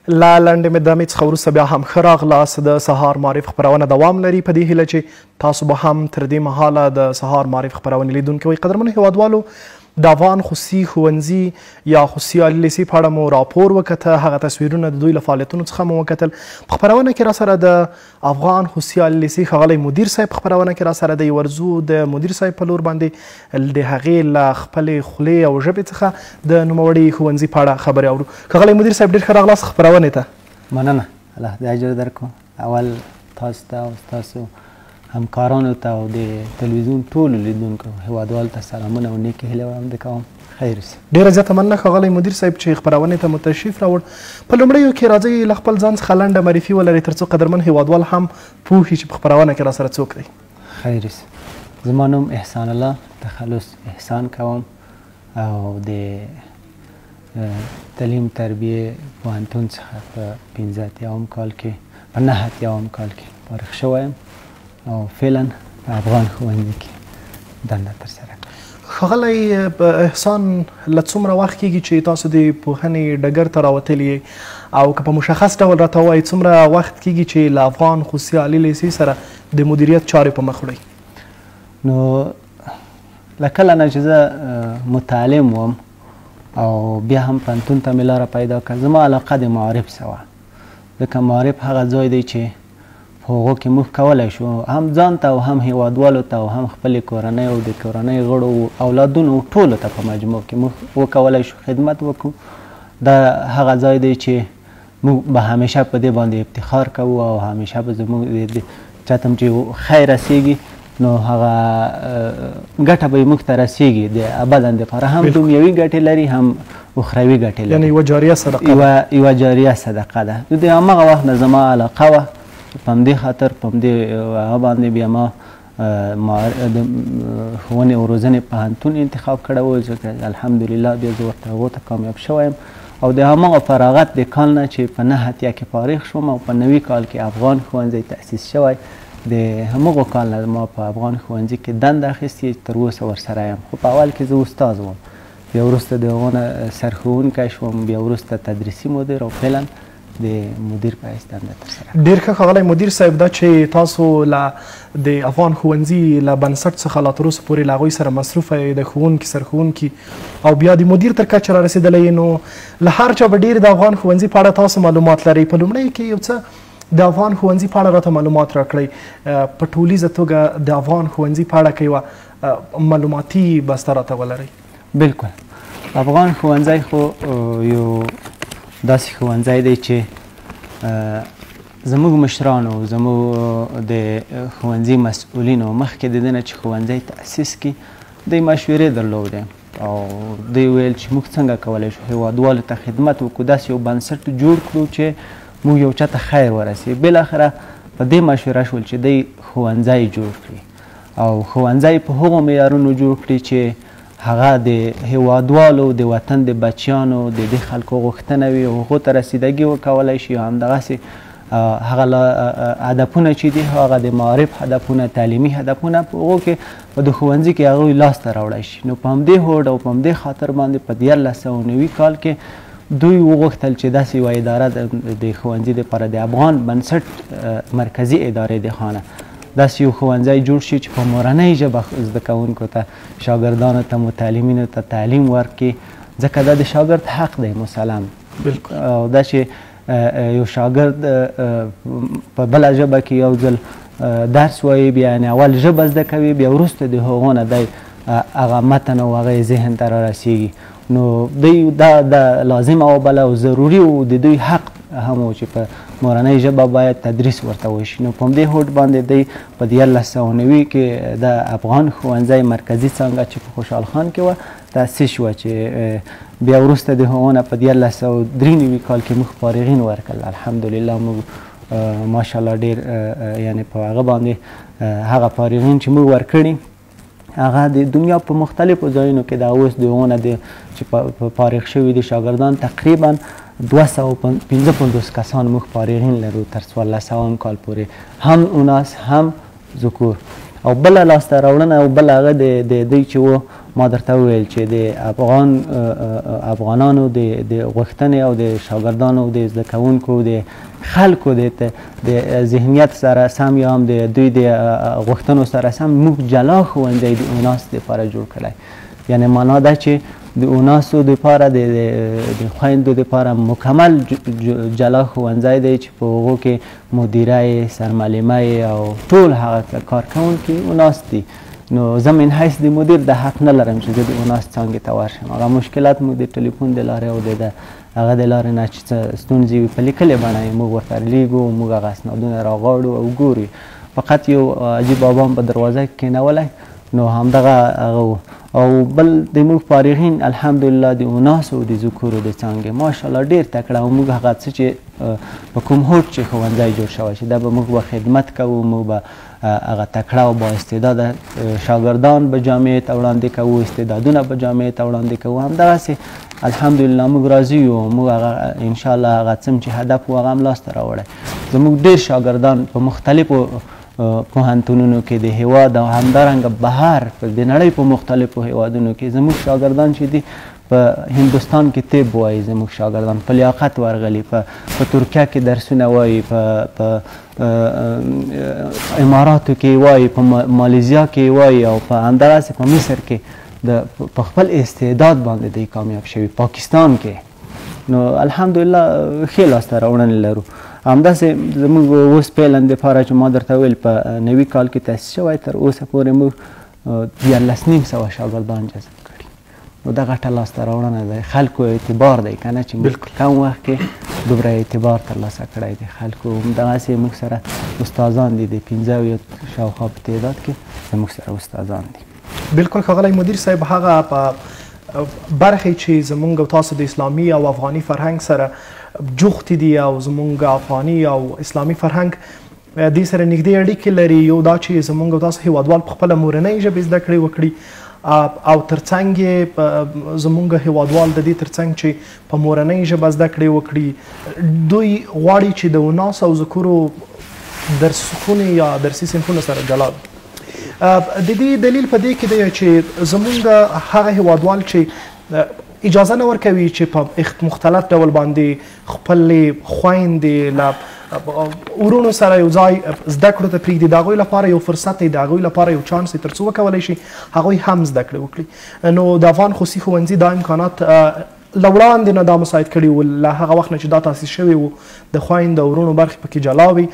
له لنډې دمې څخه وروسته بیا هم ښه راغلاست. د سهار معارف خپرونه دوام لري، په دې هیله چې تاسو به هم تر دې مهاله د سهار معارف خپرونې لیدونکي وئ. قدرمنو هیوادوالو، د افغان خصوصي ښوونځي یا خصوصي عالي لیسې په اړه مو راپور وکته، هغه تصویرونه د دوی له فعالیتونو څخه مو وکتل. په خپرونه کې راسره د افغان خصوصي عالي لیسې ښاغلی مدیر صاحب په خپرونه کې راسره دی. ورځو د مدیر صاحب په لور باندې د هغې له خپلې خولې او ژبې څخه د نوموړي ښوونځي په اړه خبرې اورو. ښاغلی مدیر صاحب، ډېر ښه راغلاست خپرونې ته. مننه، الله دې اجر درکړو. اول تاسو ته او ستاسو همکارانو ته او د تلویزیون ټولو لیدونکو هیوادوالو ته سلامونه او نیکې هیلې وړاندې کوم. خیر اوسئ. ډېره زیاته مننه ښاغلی مدیر صاحب چې خپرونې ته مو تشریف راوړ. په لومړیو کې راځئ له خپل ځان څخه لنډه معرفي ولرئ، ترڅو قدرمن هیوادوال هم پوه شي چې په خپرونه کې راسره څوک دی. خیر اوسئ. زما نوم احسان الله، تخلص احسان کوم او د تعلیم تربیې پوهنتون څخه په 85 کال کې، په 89 کال کې فارغ شوی یم او فعلا په افغان ښوونځي کې دنده ترسره کوم. ښاغلی احسان، له څومره وخت کېږي چې تاسو د پوهنې ډګر ته راوتلي یئ، او که په مشخص ډول راته ووایئ څومره وخت کېږي چې له افغان خصوصي عالي لیسې سره د مدیریت چارې په مخ وړئ؟ نو له کله نه چې زه متعلم وم او بیا هم پوهنتون ته مې لاره پیدا کړه، زما علاقه د معارف سره وه، ځکه معارف هغه ځای دی چې په هغو کې موږ کولی شو هم ځان ته او هم هیوادوالو ته او هم خپلې کورنۍ او د کورنۍ غړو اولادونو ټولو ته په مجموع کې موږ وکولی شو خدمت وکړو. دا هغه ځای دی چې موږ به همیشه په دې باندې افتخار کوو او همیشه به زموږ چاته هم چې خیر رسېږي نو هغه ګټه به یې موږ ته رسېږي د ابداً دپاره. هم دنیوي ګټې لري هم اخروي ګټې لري، یعنې یوه جاریه صدقه ده. یوه جاریه صدقه ده. نو د هماغه وخت نه زما علاقه وه، په همدې خاطر په همدې هغه باندې بیا ما د ښوونې او روزنې پوهنتون انتخاب کړی و، ځکه الحمدلله بیا زه ورته هغو ته کامیاب شوی یم. او د هماغه فراغت د کال نه چې په 89 کې فارغ شوم او په 90 کال کې افغان ښوونځی تأسیس شوی، د هماغو کال نه ما په افغان ښوونځي کې دنده اخیستې چې تر اوسه ورسره یم. خو په اول کې زه استاد وم، بیا وروسته د هغو نه سرښوونکی شوم، بیا وروسته تدریسي مدیر او فعلا د مدیر په حیث دنده ترسره. ډېر ښه ښاغلی مدیر صاحب، دا چې تاسو له د افغان ښوونځي له بنسټ څخه لا تر اوسه پورې له هغوی سره مصروفه یې، د ښوونکي، سرښوونکي او بیا د مدیر تر کچې را رسېدلی یې، نو له هر چا به ډېر د افغان ښوونځي په اړه تاسو معلومات لرئ. په لومړیو کې یو څه د افغان ښوونځي په اړه راته معلومات راکړئ، په ټولیزه توګه د افغان ښوونځي په اړه که یوه معلوماتي بسته راته ولرئ. بالکل. افغان ښوونځی خو یو داسې ښوونځی دی چې زموږ مشرانو، زموږ د ښوونځي مسؤلینو مخکې د دې نه چې ښوونځی تأسیس کړي دوی مشورې درلودې او دوی ویل چې موږ څنګه کولی شو هیوادوالو ته خدمت وکړو، داسې یو بنسټ جوړ کړو چې موږ یو چا ته خیر ورسي. بالاخره په دې مشوره شول چې دوی ښوونځی جوړ کړي او ښوونځی په هغو معیارونو جوړ کړي چې هغه د هیوادوالو، د وطن د بچیانو، د دې خلکو غوښتنه وي او هغو ته رسیدګي وکولی شي. همدغسې هغه هدفونه چې دي، هغه د معارف هدفونه، تعلیمي هدفونه په هغو کې په د ښوونځي کې هغوی لاسته راوړی شي. نو په همدې هوډ او په همدې خاطر باندې په 1390 کال کې دوی وغوښتل چې داسې یوه اداره د ښوونځي دپاره د افغان بنسټ مرکزي ادارې د خانه داسې یو ښوونځی جوړ شي چې په مورنۍ ژبه زده کوونکو ته، شاګردانو ته، متعلمینو ته تعلیم ورکړي، ځکه دا د شاګرد حق دی مسلم. بالکل. او دا چې یو شاګرد په بله ژبه کې یو ځل درس وایي، بیا یعنې اول ژبه زده کوي، بیا وروسته د هغو نه دی هغه متن او هغه یې ذهن ته رارسېږي. نو دوی دا لازمه وبله او ضروري و، د دوی حق هم و چې په مورنۍ ژبه باید تدریس ورته وشي. نو په همدې هوډ باندې دوی په 1390 کې د افغان ښوونځی مرکزي څانګه چې په خوشحال خان کې وه تأسیس شوه، چې بیا وروسته د هغو نه په 1393 کال کې موږ فارغین ورکړل. الحمدلله موږ ماشاءالله ډېر یعنې په هغه باندې هغه فارغین چې موږ ورکړي هغه د دنیا په مختلفو ځایونو کې دا اوس د هغو نه د چې فارغ شوي دي شاګردان تقریبا 255 کسان موږ فارغین لرو تر 14 کال پورې، هم اناث هم ذکور. او بله لاسته راوړنه او بله هغه د دوی چې و ما درته وویل چې د افغانانو د غوښتنې او د شاګردانو د زده کوونکو د خلکو د ذهنیت سره سم یا هم د دوی د غوښتنو سره سم موږ جلا ښوونځی د اوناس دپاره جوړ کړی. یعنی معنا دا چې د اوناسو دپاره د خویندو دپاره مکمل جلا ښوونځی دی چې په هغو کې مدیره یې، سرمعلمه یې او ټول هغه کارکوونکي اوناس دي. نو زه من حیث د مدیر د حق نه لرم چې زه د اوناس څانګې ته ورشم. هغه مشکلات موږ د ټلیفون د لارې او د هغه د لارې نه چې څه ستونزې وي په لیکلې بڼه یې موږ ورته لیږو، موږ هغه اسنادونه راغاړو او ګورو. فقط یو عجیب بابا هم په دروازه کې کښېنولی، نو همدغه هغه و. او بل د موږ فارغین الحمدلله د اوناسو او د ذکورو د څانګې ماشاءالله ډېر تکړه، او موږ هغه څه چې په کوم هوډ چې ښوونځی جوړ شوی چې دا به موږ به خدمت کوو، موږ به هغه تکړه او با استعداده شاګردان به جامعې ته وړاندې کوو، استعدادونه به جامعې ته وړاندې کوو. همدغسې الحمدلله موږ راضي یو، موږ هغه انشاءالله هغه څه چې هدف و هغه هم لاسته راوړی. زموږ ډېر شاګردان په مختلفو پوهنتونونو کې د هیواد او همدارنګه بهر د نړۍ په مختلفو هیوادونو کې زموږ شاګردان چې دي په هندوستان کې طب وایي، زموږ شاګردان په لیاقت ورغلي، په ترکیه کې درسونه وایي، په اماراتو کې وایي، په مالیزیا کې وایي، او په همدغسې په مصر کې په خپل استعداد باندې دی کامیاب شوي، پاکستان کې. نو الحمدلله ښې لاسته راوړنې لرو. همداسې زموږ اوس فعلا دپاره چې ما درته وویل په 90 کال کې تاسیس شوی، تر اوسه پورې موږ 13,500 شاګردان جذب کړي. نو دا غټه لاسته راوړنه ده، خلکو اعتبار دی که نه چې موږ کم وخت کې دومره اعتبار ترلاسه کړی دی خلکو. همدغسې موږ سره استادان دي، د 5 شاوخوا په تعداد کې زموږ سره استادان دي. بالکل ښاغلی مدیر صاحب، هغه په برخې چې زمونږ او تاسو د اسلامي او افغاني فرهنګ سره جوختې دي او زمونږ افغاني او اسلامي فرهنګ دې سره نږدې اړیکې لري، یو دا چې زمونږ او تاسو هیوادوال په خپله مورنۍ ژبې زده کړې وکړي، او ترڅنګ یې زمونږ هیوادوال د دې ترڅنګ چې په مورنۍ ژبه زده کړې وکړي، دوی غواړي چې د اوناس او ذکورو درسخونې یا درسي صنفونه سره جلا وي. د دې دلیل په دې کې دی چې زمونږ هغه هیوادوال چې اجازه نه ورکوي چې په مختلط ډول باندې خپلې خویندې له ورونو سره یو ځای زده کړو ته پرېږدي، د هغوی لپاره یو فرصت دی، د هغوی لپاره یو چانس دی تر څو وکولی شي هغوی هم زده کړې وکړي. نو د افغان خصوصي ښوونځي دا امکانات له وړاندې نه دا مساعد کړي وو، له هغه وخت نه چې دا تاسیس شوی و د خویندو او وروڼو برخې پکې جلا وي،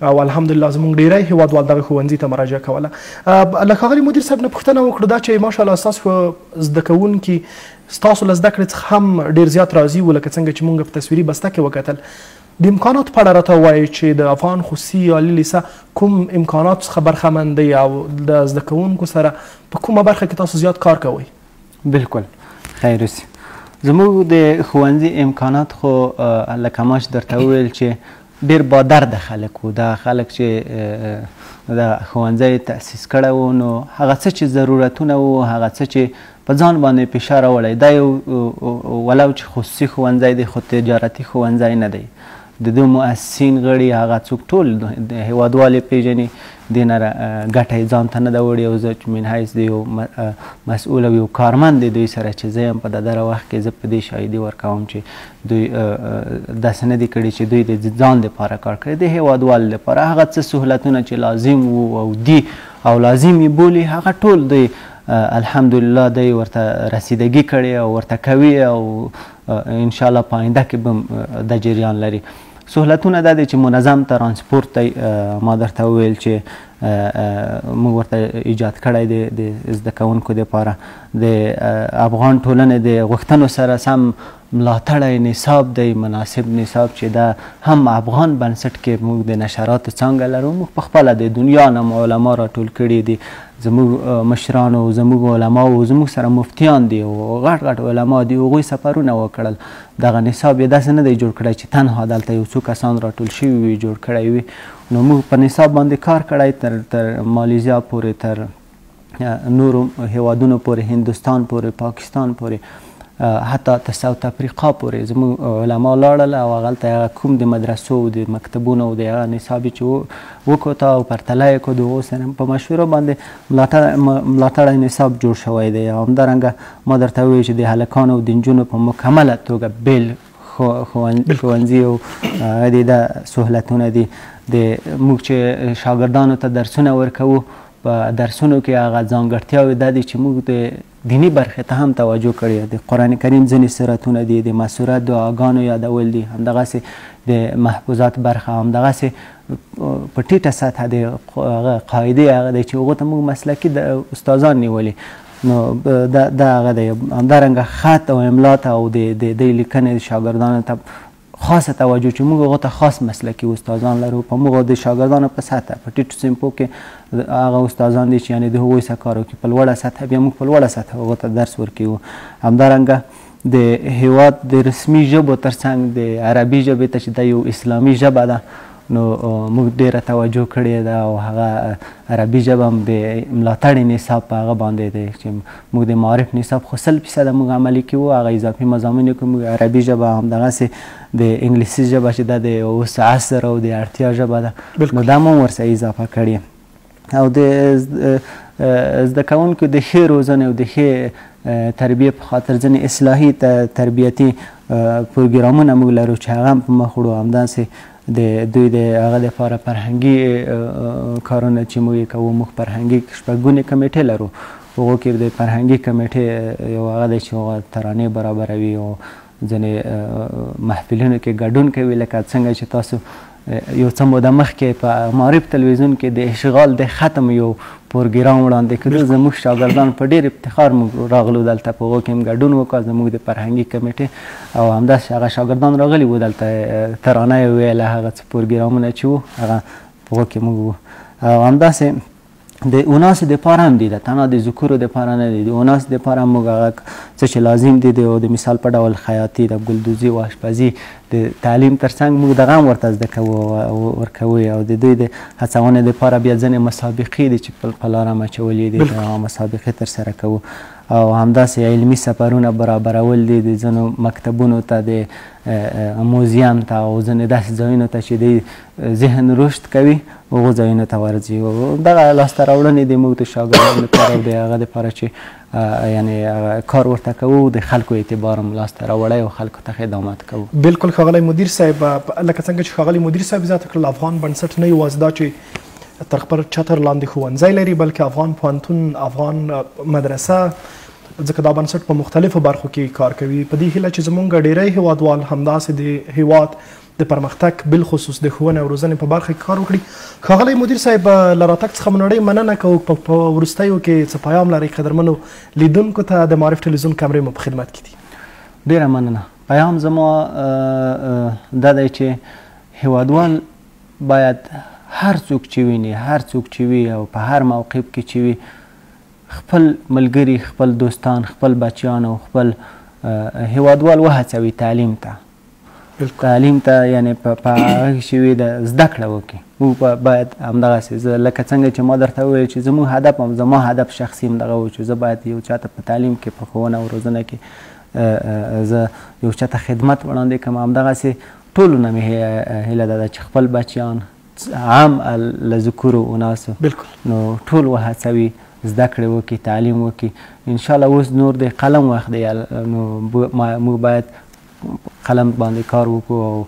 او الحمدلله زموږ ډیری هیوادوال دغه ښوونځي ته مراجعه کوله. له ښاغلي مدیر صاحب نه پوښتنه وکړو دا چې ماشاءالله ستاسو زده کوونکي ستاسو له زده کړې څخه هم ډیر زیات راضي وو، لکه څنګه چې موږ په تصویري بسته کې وکتل، د امکاناتو په اړه راته ووایئ چې د افغان خصوصي عالي لیسه کوم امکاناتو څخه برخمن دی او د زده کوونکو سره په کومه برخه کې تاسو زیات کار کوئ؟ بالکل خیر اوسې. زموږ د ښوونځي امکانات خو لکه ما چې درته وویل چې ډېر بادرده خلک وو، دا خلک چې د ښوونځی تأسیس کړی و، نو هغه څه چې ضرورتونه وو، هغه څه چې په ځان باندې فشار راوړی، دا یو ولو چې خصوصي ښوونځی دی خو تجارتي ښوونځی نه دی. د دې مؤسسین غړي هغه څوک ټول هیوادوال یې پېژني، دې نه ګټه یې ځان ته نه ده وړې. او زه چې من حیث د یو مسؤل او یو کارمند دی دوی سره چې زه یم په دغه وخت کې، زه په دې شاهدي ورکوم چې دوی داسې نه دي کړي چې دوی د ځان دپاره کار کړی، د هیوادوال دپاره هغه څه سهولتونه چې لازم وو او دي او لازم یې بولي هغه ټول دوی الحمدلله دی ورته رسیدګي کړې او ورته کوي، او انشاءالله په آینده کې به د جریان لري. سهولتونه دا دی چې منظم ترانسپورت دی، ما درته وویل چې موږ ورته ایجاد کړی دی د زده کوونکو دپاره، د افغان ټولنې د غوښتنو سره سم ملاتړی نصاب دی، مناسب نصاب چې دا هم افغان بنسټ کې موږ د نشراتو څانګه لرو. موږ په خپله د دنیا نه مو علما راټول کړي دي، زموږ مشرانو، زموږ علماو، زموږ سره مفتیان دي او غټ غټ علما دي، هغوی سفرونه وکړل. دغه نصاب یې داسې نه دی جوړ کړی چې تنها دلته یو څو کسان راټول شوي وي جوړ کړی وي. نو موږ په نصاب باندې کار کړی تر مالیزیا پورې، تر نورو هیوادونو پورې، هندوستان پورې، پاکستان پورې. حتی تر ساوت افریقا پورې زموږ علما لاړل او هغلته هغه کوم د مدرسو او د مکتبونو او د هغه نصاب چې وکوته او پرتله یې کړو، د هغو سره په مشورو باندې ملاتړی نصاب جوړ شوی دی. او همدارنګه ما درته وویل چې د هلکانو او د نجونو په مکمله توګه بېل ښوونځي او هغه دي، دا سهولتونه دي. د موږ چې شاګردانو ته درسونه ورکوو، په درسونو کې هغه ځانګړتیاوې دا دي چې موږ د دیني برخې ته هم توجه کړې. د قرآن کریم ځینې سورتونه دي، د مسوره دعاګانو یادول دي، همدغسې د محفوظات برخه، همدغسې په ټیټه سطح د هغه قاعدې هغه دی چې هغو ته موږ مسلکي د استادان نیولي. نو دا هغه دی. همدارنګه خط او املا ته او د دې لیکنې شاګردانو ته خاصه توجه چې موږ هغو ته خاص مسلکي استادان لرو. په موږ د شاګردانو په سطح په ټیټو صنفو کې هغه استادان دي چې یعنې د هغوی سره کار وکړي. په لوړه سطح بیا موږ په لوړه سطح هغو ته درس ورکوو. همدارنګه د هیواد د رسمي ژبو ترڅنګ د عربي ژبې ته چې دا یو اسلامي ژبه ده، نو موږ ډېره توجه کړې ده او هغه عربي ژبه هم د ملاتړي نصاب په هغه باندې دی چې موږ د معارف نصاب خو 100% موږ عملي کوو، هغه اضافي مضامینو کې موږ عربي ژبه، همدغسې د انګلیسي ژبه چې دا د اوس عصر او د اړتیا ژبه ده، نو دا مو ورسره اضافه کړې. او د زده کوونکو د ښې روزنې او د ښې تربیې په خاطر ځینې اصلاحي تربیتي پروګرامونه موږ لرو چې هغه هم په مخ وړو. همداسې د دوی د هغه لپاره فرهنګي کارونه چې موږ یې کوو، موږ فرهنګي شپږګونې کمیټې لرو، هغو کې د فرهنګي کمیټې یو هغه دی چې هغه ترانې برابروي او ځینې محفلونو کې ګډون کوي. لکه څنګه چې تاسو یو څه موده مخکې په معارف تلویزیون کې د اشغال د ختم یو پروګرام وړاندې کړو، زموږ شاګردان په ډېر افتخار موږ راغلو دلته، په هغو کې هم ګډون وکړ زموږ د فرهنګي کمیټې، او همداسې هغه شاګردان راغلي وو دلته، ترانه یې ویله، هغه څه پروګرامونه چې وو هغه په هغو کې موږ وو. او همداسې د اوناسو دپاره هم دي، د تنها د ذکورو دپاره نه دي، د اوناسو دپاره هم موږ هغه څه چې لازم دي د مثال په ډول خیاطي، د ګلدوزي او آشپزي د تعلیم ترڅنګ موږ دغه هم ورته زده کوو ورکوو. او د دوی د هڅونې دپاره بیا ځینې مسابقې دي چې په لاره هم اچولې دي، هغه مسابقې ترسره کوو. او همداسې علمي سفرونه برابرول دي د ځینو مکتبونو ته، د موزیم ته او ځینې داسې ځایونو ته چې دوی ذهن رشد کوي هغو ځایونو ته ورځي. دغه لاسته راوړنې دي موږ د شاګردانو لپاره او د هغه دپاره چې یعنې کار ورته کوو، د خلکو اعتبار هم لاسته راوړی او خلکو ته خدمات کوو. بالکل ښاغلی مدیر صاحب، لکه څنګه چې ښاغلی مدیر صاحب زیاته کړل، افغان بنسټ نه یوازې دا چې تر خپل چتر لاندې ښوونځی لري، بلکې افغان پوهنتون، افغان مدرسه، ځکه دا بنسټ په مختلفو برخو کې کار کوي. په دې هیله چې زمونږ ډیری هیوادوال همداسې د هیواد د پرمختګ بالخصوص د ښوونې او روزنې په برخه کې کار وکړي. ښاغلی مدیر صاحب، له راتګ څخه مو نړۍ مننه کوو. په وروستیو کې څه پیام لرئ قدرمنو لیدونکو ته؟ د معارف ټلویزیون کمرې مو په خدمت کې دي. ډېره مننه. پیام زما دا دی چې هیوادوال باید هر څوک چې ویني، هر څوک چې وي او په هر موقف کې چې وي، خپل ملګري، خپل دوستان، خپل بچیان او خپل هیوادوال وهڅوي تعلیم ته. تعلیم ته یعنې په هغه کې چې وي د زده کړه وکړي. موږ باید همدغسې، زه لکه څنګه چې ما درته وویل چې زموږ هدف هم، زما هدف شخصي همدغه و چې زه باید یو چاته په تعلیم کې، په ښوونه او روزنه کې زه یو چاته خدمت وړاندې کړم. همدغسې ټولو نه مې هیله ده چې خپل بچیان عام له ذکورو اناسو نو ټول وهڅوي، زده کړې وکړي، تعلیم وکړي. انشاءالله اوس نور د قلم وخت دی، نو موږ باید قلم باندې کار وکړو او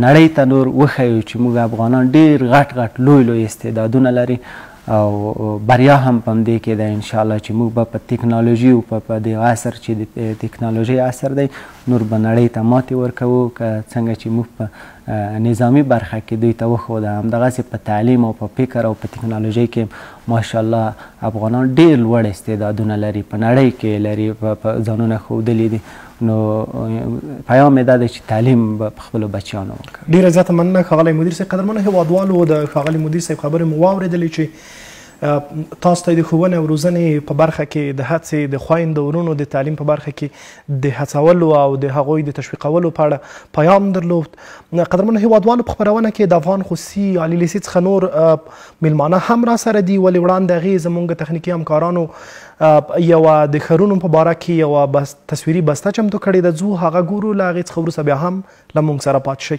نړۍ ته نور وښیو چې موږ افغانان ډېر غټ غټ لوی لوی استعدادونه لري، او بریا هم په همدې کې ده انشاءالله چې موږ به په تکنالوژي او په دې عصر چې د تکنالوژۍ عصر دی، نور به نړۍ ته ماتې ورکوو. که څنګه چې موږ په نظامي برخه کې دوی ته وښوده، همدغسې په تعلیم او په فکر او په تکنالوژۍ کې ماشاءالله افغانان ډېر لوړ استعدادونه لري، په نړۍ کې لري، په ځانونه ښودلي دي. نو پیام یې دا دی چې تعلیم به په خپلو بچیانو وکړي. ډېره زیاته مننه ښاغلی مدیر صاحب. قدرمنو هیوادوالو، د ښاغلي مدیر صاحب خبرې مو واورېدلې چې تاسو ته د ښوونې او روزنې په برخه کې د هڅې، د خویندو ورونو د تعلیم په برخه کې د هڅولو او د هغوی د تشویقولو په اړه پیام درلود. قدرمنو هیوادوالو، په خپرونه کې د افغان خصوصي عالي لیسې څخه نور میلمانه هم را سره دي، ولې وړاندې هغې زمونږ تخنیکي همکارانو یوه د ښارونو په باره کې یوه تصویري بسته چمتو کړې ده. ځو هغه ګورو، له هغې څخه وروسته بیا هم له موږ سره پاتې شئ.